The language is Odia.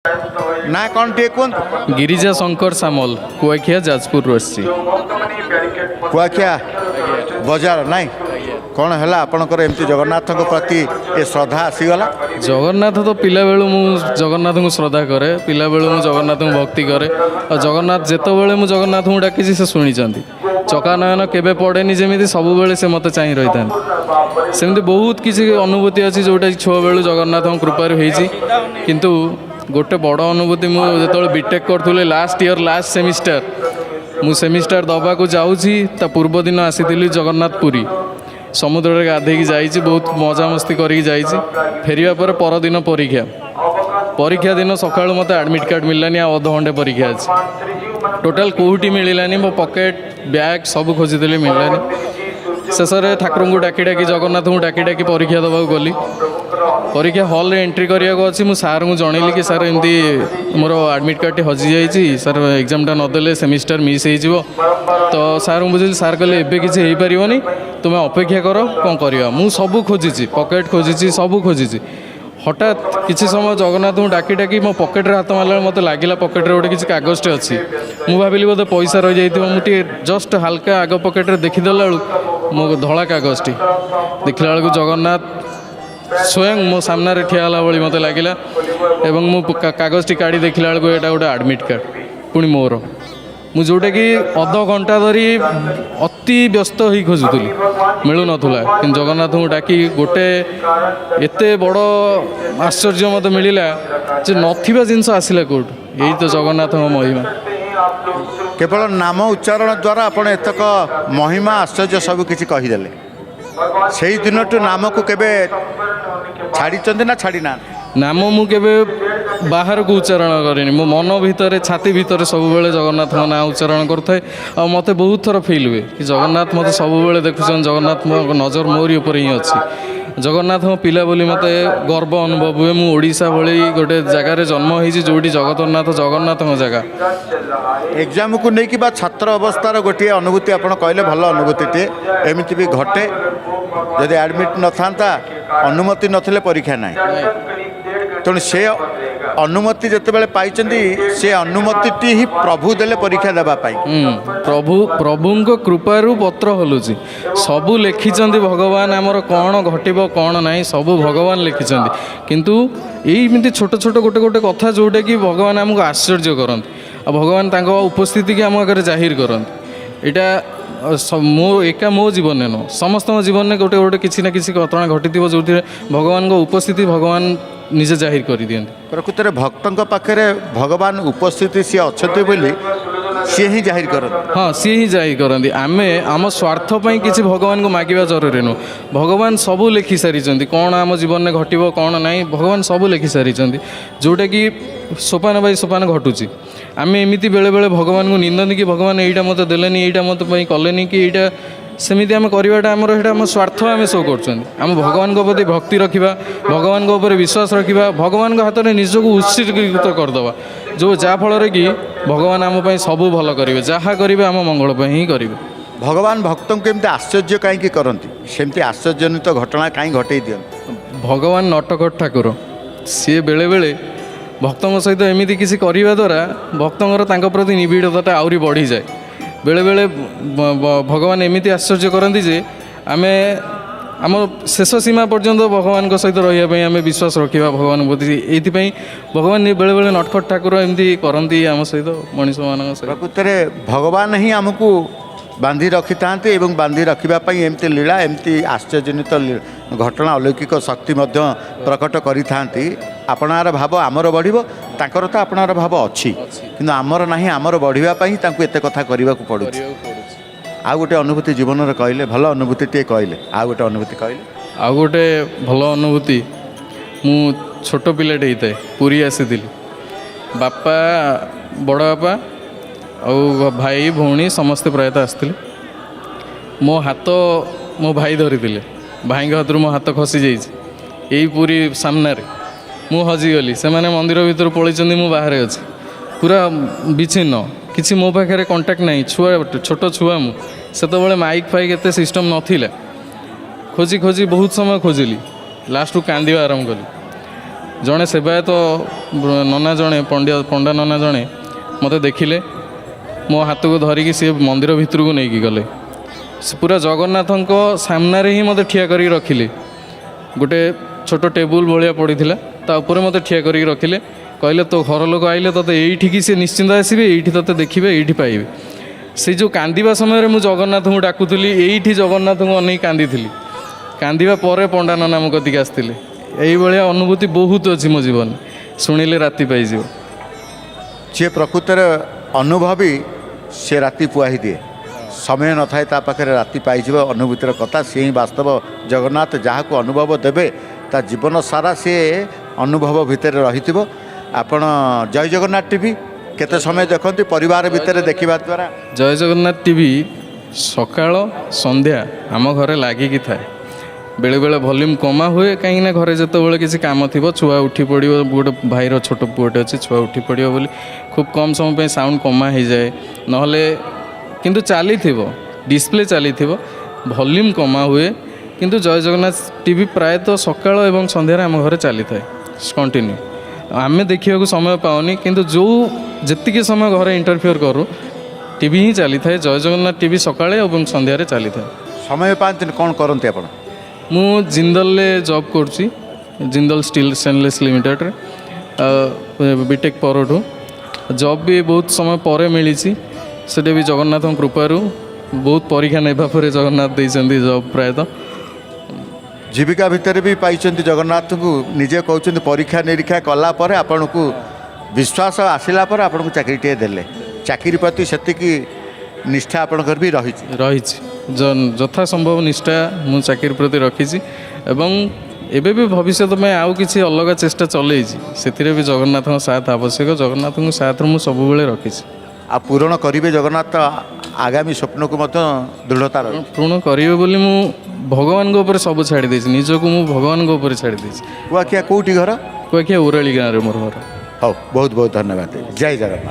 ନା କ'ଣ ଟିକେ କୁହନ୍ତୁ। ଗିରିଜା ଶଙ୍କର ସାମଲ, କୁଆଖିଆ, ଯାଜପୁରରୁ ଆସିଛି। କୁଆଖିଆ ବଜାର ନାଇଁ? କ'ଣ ହେଲା ଆପଣଙ୍କର ଏମିତି ଜଗନ୍ନାଥଙ୍କ ପ୍ରତି ଏ ଶ୍ରଦ୍ଧା ଆସିଗଲା? ଜଗନ୍ନାଥ ତ ପିଲାବେଳୁ ମୁଁ ଜଗନ୍ନାଥଙ୍କୁ ଶ୍ରଦ୍ଧା କରେ, ପିଲାବେଳୁ ମୁଁ ଜଗନ୍ନାଥଙ୍କୁ ଭକ୍ତି କରେ। ଆଉ ଜଗନ୍ନାଥ, ଯେତେବେଳେ ମୁଁ ଜଗନ୍ନାଥଙ୍କୁ ଡାକିଛି, ସେ ଶୁଣିଛନ୍ତି। ଚକାନୟନ କେବେ ପଡ଼େନି ଯେମିତି, ସବୁବେଳେ ସେ ମୋତେ ଚାହିଁ ରହିଥାନ୍ତି। ସେମିତି ବହୁତ କିଛି ଅନୁଭୂତି ଅଛି, ଯେଉଁଟା ଛୁଆବେଳୁ ଜଗନ୍ନାଥଙ୍କ କୃପାରୁ ହେଇଛି। କିନ୍ତୁ ଗୋଟେ ବଡ଼ ଅନୁଭୂତି, ମୁଁ ଯେତେବେଳେ ବିଟେକ୍ କରୁଥିଲି, ଲାଷ୍ଟ ଇୟର୍, ଲାଷ୍ଟ ସେମିଷ୍ଟାର, ମୁଁ ସେମିଷ୍ଟାର ଦେବାକୁ ଯାଉଛି, ତା ପୂର୍ବ ଦିନ ଆସିଥିଲି ଜଗନ୍ନାଥ ପୁରୀ। ସମୁଦ୍ରରେ ଗାଧେଇକି ଯାଇଛି, ବହୁତ ମଜାମସ୍ତି କରିକି ଯାଇଛି। ଫେରିବା ପରେ ପରଦିନ ପରୀକ୍ଷା। ପରୀକ୍ଷା ଦିନ ସକାଳୁ ମୋତେ ଆଡ଼ମିଟ୍ କାର୍ଡ଼ ମିଳିଲାନି। ଆଉ ଅଧଘଣ୍ଟେ ପରୀକ୍ଷା ଅଛି। ଟୋଟାଲ୍ କେଉଁଠି ମିଳିଲାନି। ମୋ ପକେଟ୍, ବ୍ୟାଗ୍ ସବୁ ଖୋଜିଦେଲି, ମିଳିଲାନି। ଶେଷରେ ଠାକୁରଙ୍କୁ ଡାକି ଡାକି, ଜଗନ୍ନାଥଙ୍କୁ ଡାକି ଡାକି ପରୀକ୍ଷା ଦେବାକୁ ଗଲି। ପରୀକ୍ଷା ହଲ୍ରେ ଏଣ୍ଟ୍ରି କରିବାକୁ ଅଛି, ମୁଁ ସାର୍ଙ୍କୁ ଜଣେଇଲି କି ସାର୍, ଏମିତି ମୋର ଆଡ଼ମିଟ୍ କାର୍ଡ଼ଟି ହଜିଯାଇଛି ସାର୍, ଏକ୍ଜାମ୍ଟା ନଦେଲେ ସେମିଷ୍ଟାର ମିସ୍ ହେଇଯିବ। ତ ସାର୍ଙ୍କୁ ବୁଝିଲି। ସାର୍ କହିଲେ, ଏବେ କିଛି ହେଇପାରିବନି, ତୁମେ ଅପେକ୍ଷା କର, କ'ଣ କରିବା। ମୁଁ ସବୁ ଖୋଜିଛି, ପକେଟ୍ ଖୋଜିଛି, ସବୁ ଖୋଜିଛି। ହଠାତ୍ କିଛି ସମୟ ଜଗନ୍ନାଥଙ୍କୁ ଡାକି ଡାକି ମୋ ପକେଟ୍ରେ ହାତ ମାରିଲା ବେଳେ ମୋତେ ଲାଗିଲା ପକେଟ୍ରେ ଗୋଟେ କିଛି କାଗଜଟେ ଅଛି। ମୁଁ ଭାବିଲି ବୋଧେ ପଇସା ରହିଯାଇଥିବ। ମୁଁ ଟିକେ ଜଷ୍ଟ ହାଲକା ଆଗ ପକେଟ୍ରେ ଦେଖିଦେଲା ବେଳକୁ ମୋ ଧଳା କାଗଜଟି ଦେଖିଲା ବେଳକୁ ଜଗନ୍ନାଥ ସ୍ୱୟଂ ମୋ ସାମ୍ନାରେ ଠିଆ ହେଲା ଭଳି ମୋତେ ଲାଗିଲା। ଏବଂ ମୁଁ କାଗଜଟି କାଢ଼ି ଦେଖିଲା ବେଳକୁ ଏଇଟା ଗୋଟେ ଆଡ଼ମିଟ୍ କାର୍ଡ଼ ପୁଣି ମୋର, ମୁଁ ଯେଉଁଟାକି ଅଧ ଘଣ୍ଟା ଧରି ଅତି ବ୍ୟସ୍ତ ହେଇ ଖୋଜୁଥିଲି, ମିଳୁନଥିଲା। କିନ୍ତୁ ଜଗନ୍ନାଥଙ୍କୁ ଡାକି ଗୋଟେ ଏତେ ବଡ଼ ଆଶ୍ଚର୍ଯ୍ୟ ମୋତେ ମିଳିଲା ଯେ ନଥିବା ଜିନିଷ ଆସିଲା କେଉଁଠୁ? ଏଇ ତ ଜଗନ୍ନାଥଙ୍କ ମହିମା। କେବଳ ନାମ ଉଚ୍ଚାରଣ ଦ୍ୱାରା ଆପଣ ଏତକ ମହିମା, ଆଶ୍ଚର୍ଯ୍ୟ ସବୁ କିଛି କହିଦେଲେ। ସେଇ ଦିନଠୁ ନାମକୁ କେବେ ଛାଡ଼ିଛନ୍ତି ନା ଛାଡ଼ି ନାହାନ୍ତି? ନାମ ମୁଁ କେବେ ବାହାରକୁ ଉଚ୍ଚାରଣ କରିନି। ମୋ ମନ ଭିତରେ, ଛାତି ଭିତରେ ସବୁବେଳେ ଜଗନ୍ନାଥଙ୍କ ନାଁ ଉଚ୍ଚାରଣ କରୁଥାଏ। ଆଉ ମୋତେ ବହୁତ ଥର ଫିଲ୍ ହୁଏ କି ଜଗନ୍ନାଥ ମୋତେ ସବୁବେଳେ ଦେଖୁଛନ୍ତି, ଜଗନ୍ନାଥଙ୍କ ନଜର ମୋରି ଉପରେ ହିଁ ଅଛି। ଜଗନ୍ନାଥଙ୍କ ପିଲା ବୋଲି ମୋତେ ଗର୍ବ ଅନୁଭବ ହୁଏ। ମୁଁ ଓଡ଼ିଶା ଭଳି ଗୋଟେ ଜାଗାରେ ଜନ୍ମ ହେଇଛି, ଯେଉଁଠି ଜଗତନାଥ ଜଗନ୍ନାଥଙ୍କ ଜାଗା। ଏକ୍ଜାମକୁ ନେଇକି ବା ଛାତ୍ର ଅବସ୍ଥାର ଗୋଟିଏ ଅନୁଭୂତି ଆପଣ କହିଲେ, ଭଲ ଅନୁଭୂତିଟିଏ। ଏମିତି ବି ଘଟେ, ଯଦି ଆଡ଼ମିଟ୍ ନଥାନ୍ତା, ଅନୁମତି ନଥିଲେ ପରୀକ୍ଷା ନାହିଁ। ତେଣୁ ସେ ଅନୁମତି ଯେତେବେଳେ ପାଇଛନ୍ତି, ସେ ଅନୁମତିଟି ହିଁ ପ୍ରଭୁ ଦେଲେ ପରୀକ୍ଷା ଦେବା ପାଇଁ। ପ୍ରଭୁଙ୍କ କୃପାରୁ ପତ୍ର ହଲୁଛି। ସବୁ ଲେଖିଛନ୍ତି ଭଗବାନ। ଆମର କ'ଣ ଘଟିବ, କ'ଣ ନାହିଁ, ସବୁ ଭଗବାନ ଲେଖିଛନ୍ତି। କିନ୍ତୁ ଏଇମିତି ଛୋଟ ଛୋଟ ଗୋଟେ ଗୋଟେ କଥା, ଯେଉଁଟାକି ଭଗବାନ ଆମକୁ ଆଶ୍ଚର୍ଯ୍ୟ କରନ୍ତି ଆଉ ଭଗବାନ ତାଙ୍କ ଉପସ୍ଥିତିକି ଆମ ଆଗରେ ଜାହିର କରନ୍ତି। ଏଇଟା ମୋ ଏକା ମୋ ଜୀବନରେ ନୁହଁ, ସମସ୍ତଙ୍କ ଜୀବନରେ ଗୋଟେ ଗୋଟେ କିଛି ନା କିଛି ଘଟଣା ଘଟିଥିବ, ଯେଉଁଥିରେ ଭଗବାନଙ୍କ ଉପସ୍ଥିତି ଭଗବାନ ନିଜେ ଜାହିର କରିଦିଅନ୍ତି। ପ୍ରକୃତରେ ଭକ୍ତଙ୍କ ପାଖରେ ଭଗବାନ ଉପସ୍ଥିତି, ସିଏ ଅଛନ୍ତି ବୋଲି ସିଏ ହିଁ ଜାହିର କରନ୍ତି। ହଁ, ସିଏ ହିଁ ଜାହିର କରନ୍ତି। ଆମେ ଆମ ସ୍ୱାର୍ଥ ପାଇଁ କିଛି ଭଗବାନଙ୍କୁ ମାଗିବା ଜରୁରୀ ନୁହଁ। ଭଗବାନ ସବୁ ଲେଖି ସାରିଛନ୍ତି। କ'ଣ ଆମ ଜୀବନରେ ଘଟିବ, କ'ଣ ନାହିଁ, ଭଗବାନ ସବୁ ଲେଖି ସାରିଛନ୍ତି, ଯେଉଁଟାକି ସୋପାନ ବାଇ ସୋପାନ ଘଟୁଛି। ଆମେ ଏମିତି ବେଳେବେଳେ ଭଗବାନଙ୍କୁ ନିନ୍ଦନ୍ତି କି ଭଗବାନ ଏଇଟା ମୋତେ ଦେଲେନି, ଏଇଟା ମୋତେ ପାଇଁ କଲେନି କି ଏଇଟା। ସେମିତି ଆମେ କରିବାଟା ଆମର ସେଇଟା ଆମ ସ୍ୱାର୍ଥ ଆମେ ଶୋ କରୁଛନ୍ତି। ଆମ ଭଗବାନଙ୍କ ପ୍ରତି ଭକ୍ତି ରଖିବା, ଭଗବାନଙ୍କ ଉପରେ ବିଶ୍ୱାସ ରଖିବା, ଭଗବାନଙ୍କ ହାତରେ ନିଜକୁ ଉତ୍ସର୍ଗୀକୃତ କରିଦେବା, ଯେଉଁ ଯାହାଫଳରେ କି ଭଗବାନ ଆମ ପାଇଁ ସବୁ ଭଲ କରିବେ। ଯାହା କରିବେ, ଆମ ମଙ୍ଗଳ ପାଇଁ ହିଁ କରିବେ। ଭଗବାନ ଭକ୍ତଙ୍କୁ ଏମିତି ଆଶ୍ଚର୍ଯ୍ୟ କାହିଁକି କରନ୍ତି? ସେମିତି ଆଶ୍ଚର୍ଯ୍ୟଜନିତ ଘଟଣା କାହିଁ ଘଟେଇ ଦିଅନ୍ତି? ଭଗବାନ ନଟଖଟ ଠାକୁର। ସିଏ ବେଳେବେଳେ ଭକ୍ତଙ୍କ ସହିତ ଏମିତି କିଛି କରିବା ଦ୍ୱାରା ଭକ୍ତଙ୍କର ତାଙ୍କ ପ୍ରତି ନିବିଡ଼ତାଟା ଆହୁରି ବଢ଼ିଯାଏ। ବେଳେବେଳେ ଭଗବାନ ଏମିତି ଆଶ୍ଚର୍ଯ୍ୟ କରନ୍ତି ଯେ ଆମେ ଆମ ଶେଷ ସୀମା ପର୍ଯ୍ୟନ୍ତ ଭଗବାନଙ୍କ ସହିତ ରହିବା ପାଇଁ ଆମେ ବିଶ୍ୱାସ ରଖିବା ଭଗବାନଙ୍କ ପ୍ରତି। ଏଇଥିପାଇଁ ଭଗବାନ ବେଳେବେଳେ ନଟଖଟ ଠାକୁର ଏମିତି କରନ୍ତି ଆମ ସହିତ, ମଣିଷମାନଙ୍କ ସହିତ। ପ୍ରକୃତରେ ଭଗବାନ ହିଁ ଆମକୁ ବାନ୍ଧି ରଖିଥାନ୍ତି ଏବଂ ବାନ୍ଧି ରଖିବା ପାଇଁ ଏମିତି ଲୀଳା, ଏମିତି ଆଶ୍ଚର୍ଯ୍ୟଜନିତ ଘଟଣା, ଅଲୌକିକ ଶକ୍ତି ମଧ୍ୟ ପ୍ରକଟ କରିଥାନ୍ତି। ଆପଣାର ଭାବ ଆମର ବଢ଼ିବ। ତାଙ୍କର ତ ଆପଣାର ଭାବ ଅଛି, କିନ୍ତୁ ଆମର ନାହିଁ। ଆମର ବଢ଼ିବା ପାଇଁ ତାଙ୍କୁ ଏତେ କଥା କରିବାକୁ ପଡ଼ୁଛି। ଆଉ ଗୋଟେ ଅନୁଭୂତି ଜୀବନରେ କହିଲେ, ଭଲ ଅନୁଭୂତିଟିଏ କହିଲେ। ଆଉ ଗୋଟେ ଅନୁଭୂତି କହିଲେ। ଆଉ ଗୋଟେ ଭଲ ଅନୁଭୂତି, ମୁଁ ଛୋଟ ପିଲାଟେ ହେଇଥାଏ, ପୁରୀ ଆସିଥିଲି। ବାପା, ବଡ଼ ବାପା ଆଉ ଭାଇ ଭଉଣୀ ସମସ୍ତେ ପ୍ରାୟତଃ ଆସିଥିଲେ। ମୋ ହାତ ମୋ ଭାଇ ଧରିଥିଲେ। ଭାଇଙ୍କ ହାତରୁ ମୋ ହାତ ଖସି ଯାଇଛି ଏଇ ପୁରୀ ସାମ୍ନାରେ। ମୁଁ ହଜିଗଲି। ସେମାନେ ମନ୍ଦିର ଭିତରୁ ପଳେଇଛନ୍ତି, ମୁଁ ବାହାରେ ଅଛି, ପୁରା ବିଚ୍ଛିନ୍ନ। କିଛି ମୋ ପାଖରେ କଣ୍ଟାକ୍ଟ ନାହିଁ। ଛୁଆ, ଛୋଟ ଛୁଆ ମୁଁ। ସେତେବେଳେ ମାଇକ୍ ଫାଇକ୍ ଏତେ ସିଷ୍ଟମ୍ ନଥିଲା। ଖୋଜି ଖୋଜି ବହୁତ ସମୟ ଖୋଜିଲି। ଲାଷ୍ଟକୁ କାନ୍ଦିବା ଆରମ୍ଭ କଲି। ଜଣେ ସେବାୟତ ନନା ଜଣେ, ପଣ୍ଡା ନନା ଜଣେ ମୋତେ ଦେଖିଲେ, ମୋ ହାତକୁ ଧରିକି ସିଏ ମନ୍ଦିର ଭିତରକୁ ନେଇକି ଗଲେ। ସେ ପୁରା ଜଗନ୍ନାଥଙ୍କ ସାମ୍ନାରେ ହିଁ ମୋତେ ଠିଆ କରିକି ରଖିଲେ। ଗୋଟେ ଛୋଟ ଟେବୁଲ୍ ଭଳିଆ ପଡ଼ିଥିଲା, ତା ଉପରେ ମୋତେ ଠିଆ କରିକି ରଖିଲେ। କହିଲେ ତୋ ଘର ଲୋକ ଆଇଲେ ତୋତେ ଏଇଠିକି ସେ ନିଶ୍ଚିନ୍ତ ଆସିବେ, ଏଇଠି ତୋତେ ଦେଖିବେ, ଏଇଠି ପାଇବେ। ସେ ଯେଉଁ କାନ୍ଦିବା ସମୟରେ ମୁଁ ଜଗନ୍ନାଥଙ୍କୁ ଡାକୁଥିଲି, ଏଇଠି ଜଗନ୍ନାଥଙ୍କୁ ଅନେଇ କାନ୍ଦିଥିଲି। କାନ୍ଦିବା ପରେ ପଣ୍ଡା ନନା ମୋ କତିକି ଆସିଥିଲେ। ଏଇଭଳିଆ ଅନୁଭୂତି ବହୁତ ଅଛି ମୋ ଜୀବନରେ, ଶୁଣିଲେ ରାତି ପାଇଯିବ। ଯିଏ ପ୍ରକୃତରେ ଅନୁଭବୀ ସେ ରାତି ପୁଆଇ ଦିଏ, ସମୟ ନଥାଏ ତା ପାଖରେ, ରାତି ପାଇଯିବ ଅନୁଭୂତିର କଥା। ସିଏ ହିଁ ବାସ୍ତବ ଜଗନ୍ନାଥ। ଯାହାକୁ ଅନୁଭବ ଦେବେ ତା ଜୀବନ ସାରା ସିଏ ଅନୁଭବ ଭିତରେ ରହିଥିବ। ଆପଣ ଜୟ ଜଗନ୍ନାଥ ଟିଭି କେତେ ସମୟ ଦେଖନ୍ତି ପରିବାର ଭିତରେ ଦେଖିବା ଦ୍ୱାରା? ଜୟ ଜଗନ୍ନାଥ ଟିଭି ସକାଳ ସନ୍ଧ୍ୟା ଆମ ଘରେ ଲାଗିକି ଥାଏ। ବେଳେବେଳେ ଭଲ୍ୟୁମ୍ କମା ହୁଏ, କାହିଁକିନା ଘରେ ଯେତେବେଳେ କିଛି କାମ ଥିବ, ଛୁଆ ଉଠି ପଡ଼ିବ, ଗୋଟେ ଭାଇର ଛୋଟ ପୁଅଟେ ଅଛି, ଛୁଆ ଉଠି ପଡ଼ିବ ବୋଲି ଖୁବ୍ କମ୍ ସମୟ ପାଇଁ ସାଉଣ୍ଡ କମା ହେଇଯାଏ, ନହେଲେ କିନ୍ତୁ ଚାଲିଥିବ, ଡିସପ୍ଲେ ଚାଲିଥିବ, ଭଲ୍ୟୁମ୍ କମା ହୁଏ। କିନ୍ତୁ ଜୟ ଜଗନ୍ନାଥ ଟିଭି ପ୍ରାୟତଃ ସକାଳ ଏବଂ ସନ୍ଧ୍ୟାରେ ଆମ ଘରେ ଚାଲିଥାଏ କଣ୍ଟିନ୍ୟୁ। ଆମେ ଦେଖିବାକୁ ସମୟ ପାଉନି, କିନ୍ତୁ ଯେଉଁ ଯେତିକି ସମୟ ଘରେ ଇଣ୍ଟରଫିୟର କରୁ ଟିଭି ହିଁ ଚାଲିଥାଏ। ଜୟ ଜଗନ୍ନାଥ ଟିଭି ସକାଳେ ଏବଂ ସନ୍ଧ୍ୟାରେ ଚାଲିଥାଏ। ସମୟ ପାଆନ୍ତିନି, କ'ଣ କରନ୍ତି ଆପଣ? ମୁଁ ଜିନ୍ଦଲରେ ଜବ୍ କରୁଛି, ଜିନ୍ଦଲ ଷ୍ଟିଲ୍ ଷ୍ଟେନଲେସ୍ ଲିମିଟେଡ଼ରେ। ବିଟେକ୍ ପରଠୁ ଜବ୍ ବି ବହୁତ ସମୟ ପରେ ମିଳିଛି, ସେଟା ବି ଜଗନ୍ନାଥଙ୍କ କୃପାରୁ। ବହୁତ ପରୀକ୍ଷା ନେବା ପରେ ଜଗନ୍ନାଥ ଦେଇଛନ୍ତି ଜବ୍ ପ୍ରାୟତଃ। ଜୀବିକା ଭିତରେ ବି ପାଇଛନ୍ତି ଜଗନ୍ନାଥଙ୍କୁ। ନିଜେ କହୁଛନ୍ତି ପରୀକ୍ଷା ନିରୀକ୍ଷା କଲା ପରେ ଆପଣଙ୍କୁ ବିଶ୍ୱାସ ଆସିଲା ପରେ ଆପଣଙ୍କୁ ଚାକିରିଟିଏ ଦେଲେ। ଚାକିରି ପ୍ରତି ସେତିକି ନିଷ୍ଠା ଆପଣଙ୍କର ବି ରହିଛି? ରହିଛି, ଯଥା ସମ୍ଭବ ନିଷ୍ଠା ମୁଁ ଚାକିରି ପ୍ରତି ରଖିଛି ଏବଂ ଏବେ ବି ଭବିଷ୍ୟତ ପାଇଁ ଆଉ କିଛି ଅଲଗା ଚେଷ୍ଟା ଚଲେଇଛି। ସେଥିରେ ବି ଜଗନ୍ନାଥଙ୍କ ସାଥ ଆବଶ୍ୟକ। ଜଗନ୍ନାଥଙ୍କ ସାଥରେ ମୁଁ ସବୁବେଳେ ରଖିଛି। ଆଉ ପୂରଣ କରିବେ ଜଗନ୍ନାଥ ଆଗାମୀ ସ୍ୱପ୍ନକୁ ମଧ୍ୟ ଦୃଢ଼ତା ରହିଛି? ପୂରଣ କରିବେ ବୋଲି ମୁଁ ଭଗବାନଙ୍କ ଉପରେ ସବୁ ଛାଡ଼ି ଦେଇଛି, ନିଜକୁ ମୁଁ ଭଗବାନଙ୍କ ଉପରେ ଛାଡ଼ି ଦେଇଛି। କୁଆଖିଆ କେଉଁଠି ଘର? କୁଆଖିଆ ଉରାଳି ଗାଁରେ ମୋର ଘର। ହଉ, ବହୁତ ବହୁତ ଧନ୍ୟବାଦ। ଜୟ ଜଗନ୍ନାଥ।